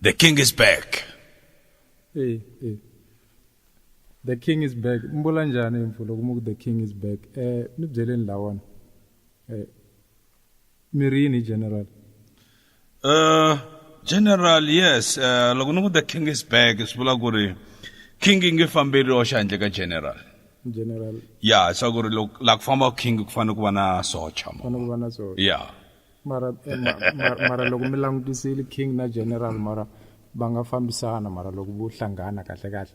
The king is back. Eh eh. The king is back. Mbula njhani mfo loko mu ku the king is back? Eh ni byeleni lawani. Eh mi ri yini general? General yes, loko ni ku the king is back swi vula ku ri king yi nge fambeli yoxe handle ka general. General. Ya, swa ku ri loko la ku famba king ku fanele ku va na socha mo. Fanele ku va na socha. Ya. Mara eh, mara loko mi langutisile king na general mara va nga fambisana mara loko vo hlangana kahle kahle.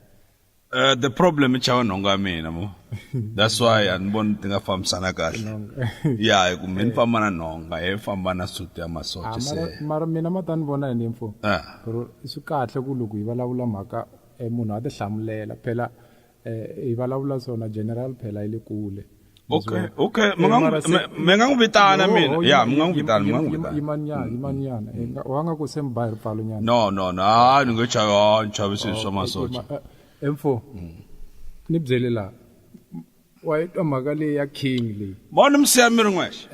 The problem i chava nhonga ya mina mo. That's why a ni voni ti nga fambisana kahle. Ya, hi ku mi ni famba na nhonga, he famba na suti ya masocha Ah, se. mara mara mina ma ta ni vona yini mfo? Ah. Ku ri swi kahle ku loko hi vulavula mhaka eh, munhu a ti hlamulela phela eh, hi vulavula swona general phela yi le kule. Okay, okay, mi nga n'wi mi nga n'wi vitana mina. Ya, mi nga n'wi vitana, mi nga n'wi vitana. Yimanyana, yimanyana. Wa nga ku se mi ba hi ripfalo nyana. No, no, no, ah, ni nge chavi, ah, ni chavi swilo swa masocha. Mfo, ni byele la. Wa yi twa mhaka leyi ya king leyi. Vona mi siya mi ri n'wexe.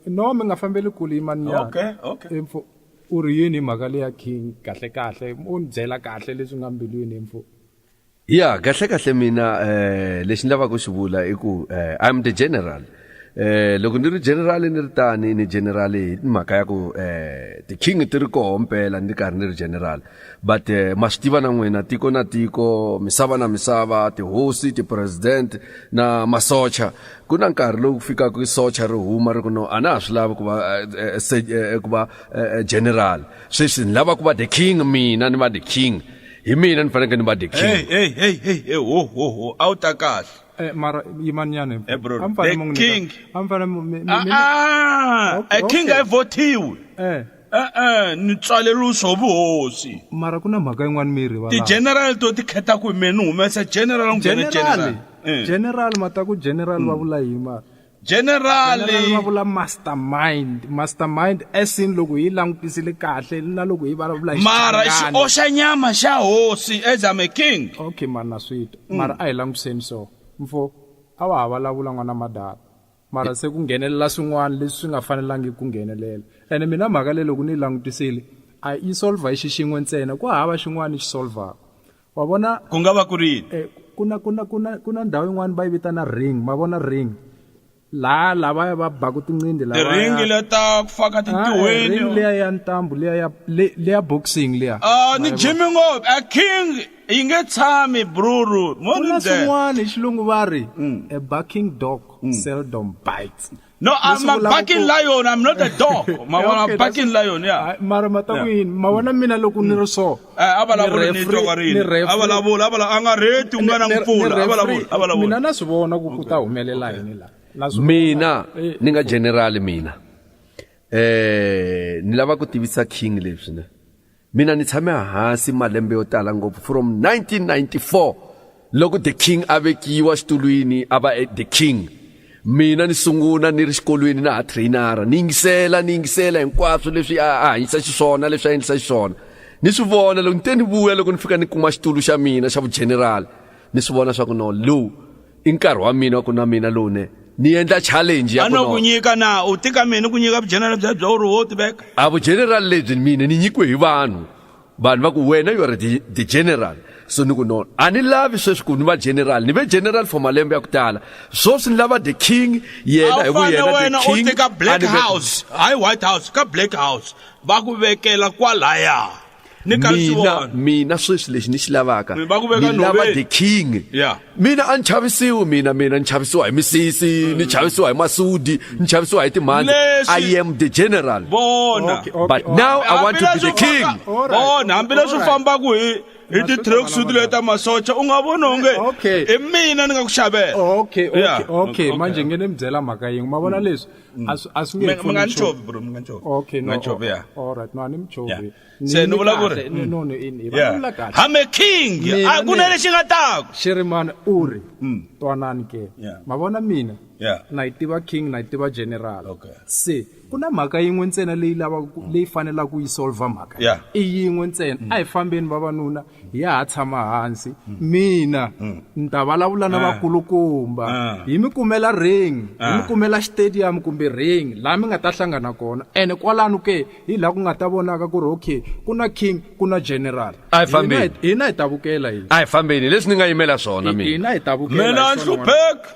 No, mi nga fambeli kule yimanyana. Okay, okay. Mfo, u ri yini hi mhaka leyi ya king kahle kahle? U ni byela kahle leswi nga mbilwini mfo. Ya kahle kahle mina eh lexi ni lavaka ku xi vula i ku eh I'm the general eh loko ni ri general ni ri tani ni general hi mhaka ya ku eh ti-king ti ri koho mpela ni karhi ni ri general but eh, ma swi tiva na n'wina tiko na tiko misava na misava tihosi ti-president na masocha ku na nkarhi lowu fikaka socha ri huma ri ku no a na ha swi lavi ku va eh, eh, eh, ku va general sweswi ni lava ku va the king mina ni va the king hi mina ni fanekele ni va the king hey hey hey hey hey ho ho ho a wu ta kahle Eh, mara yimanyana Eh, bro, a mi fanele the mi n'wi nyika- king. a mi fanele mi- mi- Ah, mi- ah, Okay, a king okay. a yi vhotiwi eh e-e ni tswaleriwe swo vuhosi mara ku na mhaka yin'wana mi yi rivalaka ti-general to ti khetha ku me ni humesa general n'wi general general Eh. general mata ku general va vula yini mara General va vula mastermind mastermind as in loko hi langutisile kahle na loko hi vulavula hi mara xi oxa nyama xa hosi as I'm a king okay mara na swi twa mara a hi langutiseni so mfo a wa ha vulavula n'wana madala mara se ku nghenelela swin'wana leswi swi nga fanelangi ku nghenelela ene mina mhaka leyi loko ni yi langutisile a yi solver hi xixin'we ntsena ku hava xin'wana xi solvaka wa vona ku nga va ku ri yini eh, ku na ku na ku na ku na ndhawu yin'wana va yi vitana ring ma vona ring laha lavaya va baku tinqindi lava ring leta ku faka tintihweni ring liya ya ntambu liya ya liya boxing liya ah ni jimmy ngopfu a king yi nge tshami bruru mo ni swin'wana hi xilungu va ri a barking dog seldom bites No, I'm a barking lion. I'm not a dog. Ma vona Okay, barking lion, yeah. Mara ma ta ku yini? Ma vona mina loko ni ri so. Eh, a vulavula ni twa ka rini. A vulavula, a vulavula, a nga rheti u nga na n'wi pfula. A vulavula, a vulavula. Mina na swi vona ku ku ta humelela yini la. Na swi mina ni nga general mina eh ni lava ku tivisa king leswi ne Mina ni tshame hansi malembe yo tala ngopfu from 1994 loko the king a vekiwa xitulwini a va the king mina ni sungula ni ri xikolweni na ha trainara ni yingisela ni yingisela hinkwaswo leswi a hanyisa xiswona leswi a endlisa xiswona ni swi vona loko ni te ni vuya loko ni fika ni kuma xitulu xa mina xa vugeneral ni swi vona swa ku no lowu i nkarhi wa mina wa ku na mina lowu ne ni endla challenge ya ku no ku nyika na u tika mina ku nyika vugeneral bya bya uri wo tiveka a vugeneral lebyi mina ni nyikiwe hi vanhu vanhu va ku wena you are the, the general so ni ku no a ni lavi sweswi ku ni va general ni ve general for malembe ya ku tala sweswi ni lava the king yena hi ku yena the king u tika black house hayi white house ka black house va ku vekela kwalaya ni ka swi mina vona mina sweswi lexi ni xi lavaka Va ku veka ni lava nhoveni. the king Yeah. mina a ni chavisiwi mina mina ni chavisiwa hi misisi ni chavisiwa hi masudi ni chavisiwa hi timhandzi Leswi- i am the general vona Okay, okay, but now i want to be the king Alright, vona hambileswi alright. fambaka hi hi ti-tracksuit leti ta masocha u nga voni onge Okay. hi mina ni nga ku xavela okay okay Yeah. okay manje nge ni mi byela mhaka yin'we ma vona leswi a swi a swi nge Mi pfuni mi nga ni nchumu. chovi bro mi nga ni chovi okay Mi no nga ni chovi yeah all right no a ni mi chovi Yeah. Ni Se ni yimi vula ku ri- kahle, ni- no no ini hi Yeah. vulavula kahle I'm a king Mina a ku na ni- lexi nga taku Shirimani u ri twanani ke Yeah. ma vona mina Yeah. na yi tiva king na yi tiva general Okay. se Ku na mhaka yin'we ntsena leyi lavaka leyi fanelaka ku yi solver mhaka i yin'we ntsena. A hi fambeni vavanuna hi ya ha tshama hansi. Mina ni ta vulavula na vakulukumba. Hi mi kumela ring hi mi kumela stadium kumbe ring laha mi nga ta hlangana kona. Ene kwalano ke hi laha ku nga ta vonaka ku ri okay ku na king ku na general. A hi fambeni. Hina hi ta vukela hina. A hi fambeni leswi ni nga yimela swona mina. Hina hi ta vukela Mina a ni hlupheki.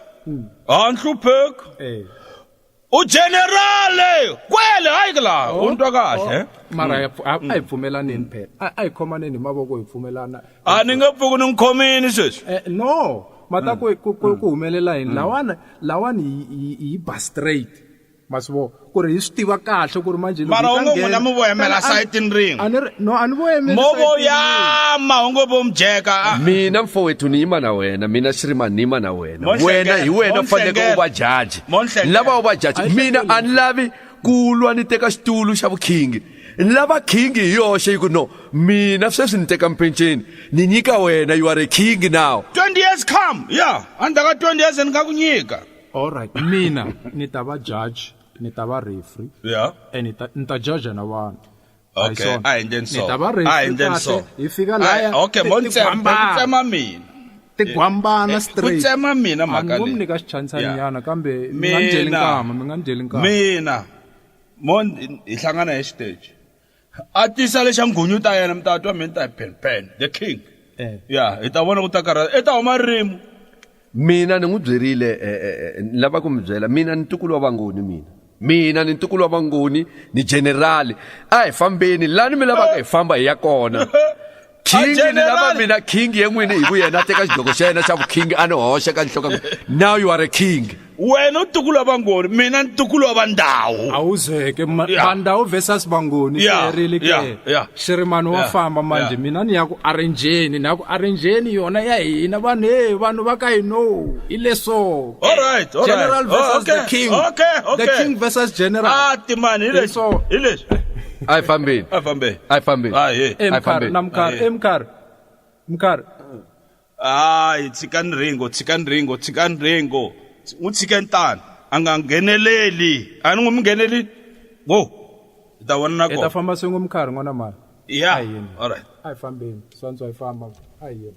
A ni hlupheki. Eh. U generale kwele hayi ku laha u ni twa kahle eh? Mara a hi pfumelaneni phela. A hi khomaneni hi mavoko hi pfumelana. A ni nge pfuki ni n'wi khomini sweswi. Eh, no mata ku ku ku ku humelela yini lawana lawani hi hi ba straight ma swi vona ku ri hi swi tiva kahle ku ri manje Mara u ngo n'wina mi voyamela sayitini rin'we. A ni ri no a ni voyameli Mo sayitini rin'we. voyama u ngo vo mujeka. Mina mfowethu ni yima na wena mina Shirimani ni yima na wena. Wena hi wena u faneleke u va judge. Lava u va judge. Mina a ni lavi ku lwa ni teka xitulu xa vukhingi. Ni lava king hi yoxe yi ku no mina sweswi ni teka mpenceni ni nyika wena you are a king now. 20 years come yeah endzhaku ka 20 years ni nga ku nyika. All right mina ni ta va judge ni ta va referee Yeah. and ni ta ni ta judge na vanhu. Okay, a hi endleni so. Ni ta va A hi referee endleni so. kahle hi fika laya Okay, mo ti ntsema, ku gwambana. tsema mina. Tigwambana Ku straight. tsema mina A mhaka ni ngo mi leyi. nyika xichansani nyana kambe mi Mina. nga ni dyeli nkama mi nga ni dyeli nkama. Mina mo hi hlangana hi xiteji. A tisa lexa nghunyu ta yena mi ta twa mina ta hi pen pen the king. Eh. Yeah, hi ta vona ku ta karhata. I ta huma ririmi. Mina ni n'wi byerile eh, eh, eh, ni lava ku mi byela mina ni ntukulu wa vangoni mina. Mina ni ntukulu wa vangoni ni general. A hi fambeni lani mi lavaka hi famba hi ya kona. King ni lava mina king ye n'wini hi ku yena a teka xidloko xa yena xa vuking a ni hoxa ka nhloko now you are a king. Wena u ntukulu wa vangoni mina ntukulu wa vandawu. A wu zweke vandawu versus vangoni swi herile ke. Shirimani wa famba manje mina ni ya ku arrange-ni ni ya ku arrange-ni yona ya hina vanhu he vanhu va ka hino hi leswo. All right, all right. General versus the king. Okay, okay. The king versus general. Ah, timani hi leswi. Hi leswi. A hi fambeni. A hi fambeni. A hi fambeni. A hi. Eh mkhari na mkhari eh mkhari. Mkhari. Hayi tshikani ringo tshikani ringo tshikani ringo n'wi tshikeni tano a nga ngheneleli a ni n'wi mi ngheneleli wo hi ta vona na Hi ta kona famba swin'we mkhari n'wana mhani. ya A hi yeni. all right A hi fambeni. Swantswa hi famba. A hi yeni.